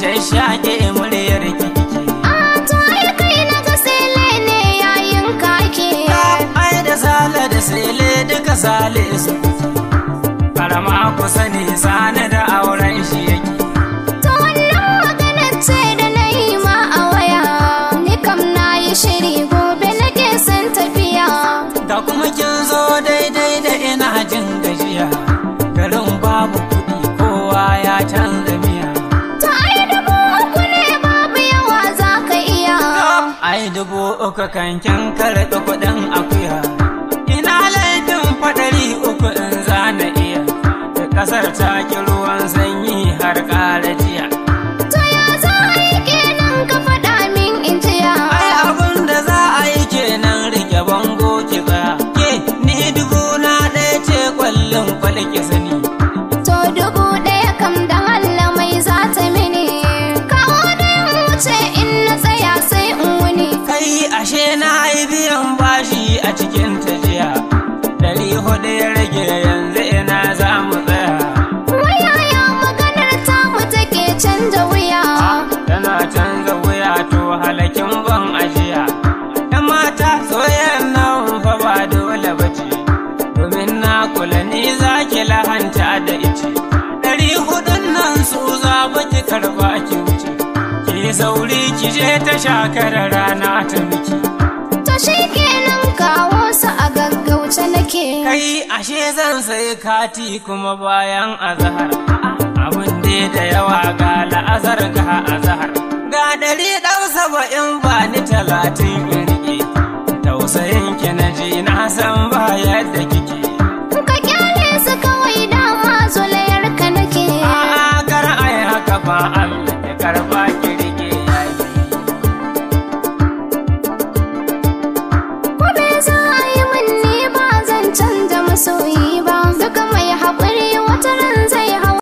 shashshake muryar kike. A to ai kai na ga sele ne yayin kake. Ai da sale da sele duka sale su kuke. Karama ku sani sani da auren shi yake. To wannan maganar ce da na yi ma a waya. Ni kam na yi shiri gobe nake son tafiya. Ga kuma kin zo daidai da ina jin gajiya. Garin babu kuɗi kowa ya canza miya. To ai 3000 ne babu yawa za ka iya. Ai 3000 kan kin karɓi kuɗin akuya. Ina laifin faɗari uku in zana iya. Da ƙasar ta ki ruwan sanyi har ƙara jiya. To ya za a yi kenan ka faɗa min in jiya. Ai abin da za a yi kenan rike bango ki tsaya. Ke ni 1001 ce kwallon kwalke sani. To 1000 kam da Allah mai za ta mini. Kawo da in wuce in na tsaya sai in wuni. Kai ashe na yi biyan bashi a cikin tajiya. 400 ya rage yanzu ina za mu tsaya. Wayaya maganar tamu take canza wuya. Tana canza wuya to halakin ban ajiya. ‘Yan mata soyayyar nan fa ba dole ba ce, domin na kula ni za ki lahanta da ice. 400 nan su za ba ki karba ki wuce, ki yi sauri ki je ta shakarar rana ta miki. To shi kenan kawo su a gaggauce nake. Kai ashe zan sayi kati kuma bayan azahar. Abin dai da yawa ga la'azar ga azahar. Ga 170 ba ni 30